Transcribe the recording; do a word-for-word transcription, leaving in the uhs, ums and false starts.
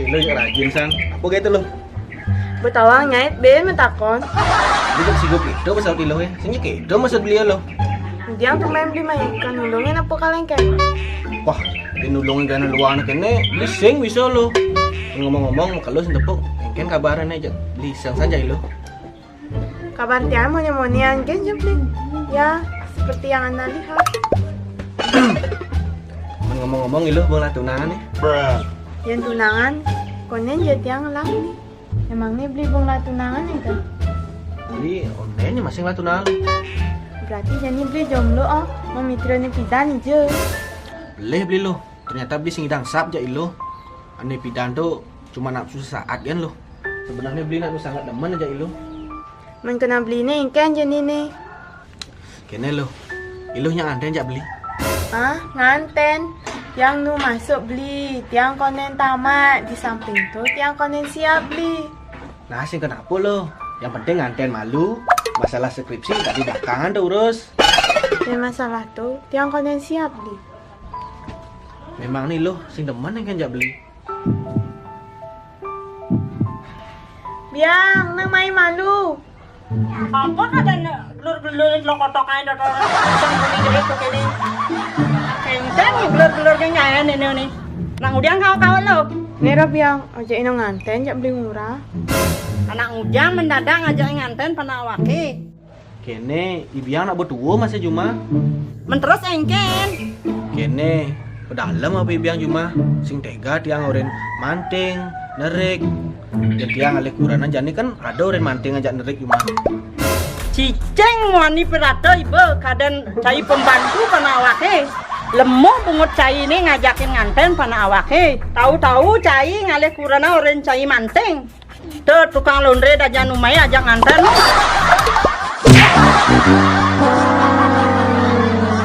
Lu rajin, Sang. Apa gitu lu? Betawang nyait ben matakon. Dia tak sigo gitu pasal iluh ya. Sing gitu maksud beli lu. Dia tuh main beli main kan nulungin apa kalengkeng? Wah, dia nulungin gana luar anak ini, beli sing bisa lu. Ngomong-ngomong, kalau sing tepuk, mungkin kabaran aja. Beli sang saja lu. Kabar tiang monyet-monyet kan, Jepling? Ya, seperti yang Anda lihat. Mun ngomong-ngomong, iluh bung lah tunangan nih. Yang tunangan, konen je tiang lah nih. Emangnya beli bung lah tunangan ya kan? Beli online nih masih lah tunangan. Berarti jadi beli jomblo oh, mau mikirin pidan aja. Boleh beli lo. Ternyata beli sing idang sap aja iluh. Ane pidan tuh cuma nafsu sesaat kan lo. Sebenarnya beli nafsu sangat demen aja iluh. Mun kena beli nih, engken je ni nih. Kene lo. Iluh yang nganten jak beli. Ah, nganten. Tiang nu masuk beli, tiang konen tamat, di samping tu tiang konen siap beli. Nah, sing kenapa lo? Yang penting nganten malu. Masalah skripsi tadi belakangan tuh urus. Dan masalah tu, tiang konen siap beli. Memang nih lo, sing demen yang kan jak beli. Biang, nang main malu. Apa kata ne belur-belur lo kotok aja dot orang sang kuning jadi tuh kini. Kengkeng nih belur-belur yang nyayan ini nih. Nang udiang kau kau lo. Nih Rob Biang, aja ino nganten jak beli murah. Anak ujang mendadak ngajak nganten panawake. Kene, ibiang nak bertuwo masa juma. Men terus engken. Kene, pedalem apa ibiang juma? Sing tega tiang oren manting, nerik. Dan tiang alih kuranan jani kan ada oren manting ajak nerik juma. Cicing wani perata iba kadan cai pembantu panawake. Lemuh bungut cai ini ngajakin nganten panawake. Tahu-tahu cai ngalih kuranan oren cai manting. Tuh tukang laundry dah jangan umai ajak nganten.